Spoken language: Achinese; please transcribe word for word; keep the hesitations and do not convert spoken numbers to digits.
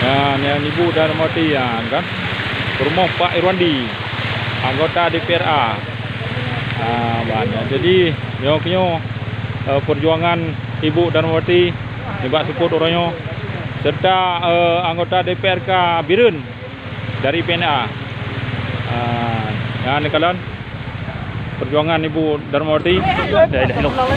Ya, nyan Ibu Darmawati, ya, kan? Peurumoh Pak Irwandi, anggota D P R A. Ah, ban, ya. Jadi, nyoe keunyoe, eh, peujuangan Ibu Darmawati nibak seupôt uroe nyoe, serta, eh, anggota D P R K Bireuen dari P N A. Ah, nyan neukalon peujuangan Ibu Darmawati. La ilaha illallah.